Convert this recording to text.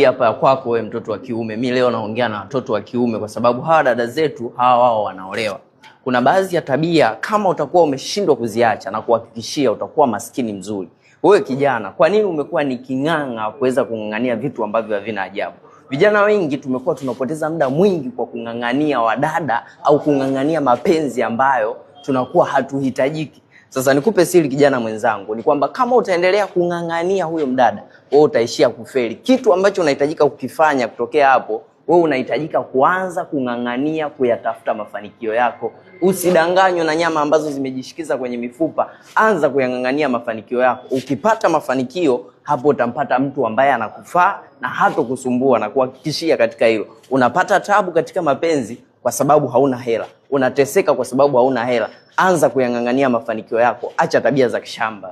Hapa ya kwako wewe mtoto wa kiume. Mi leo naongea na watoto wa kiume kwa sababu hawa dada zetu hawa wao wanaolewa. Kuna baadhi ya tabia kama utakuwa umeshindwa kuziacha na kuhakikishia utakuwa maskini mzuri. Wewe kijana, kwa nini umekuwa ni king'ang'a kuweza kung'ang'ania vitu ambavyo havina ajabu? Vijana wengi tumekuwa tunapoteza muda mwingi kwa kung'ang'ania wadada au kung'ang'ania mapenzi ambayo tunakuwa hatuhitajiki. Sasa nikupe siri kijana mwenzangu, ni kwamba kama utaendelea kung'ang'ania huyo mdada, wewe utaishia kufeli. Kitu ambacho unahitajika kukifanya kutokea hapo, wewe unahitajika kuanza kung'ang'ania kuyatafuta mafanikio yako. Usidanganywe na nyama ambazo zimejishikiza kwenye mifupa. Anza kuyang'ang'ania mafanikio yako. Ukipata mafanikio, hapo utampata mtu ambaye anakufaa na hatokusumbua na kuhakikishia katika hilo. Unapata tabu katika mapenzi kwa sababu hauna hela, unateseka kwa sababu hauna hela. Anza kuyang'ang'ania mafanikio yako, acha tabia za kishamba.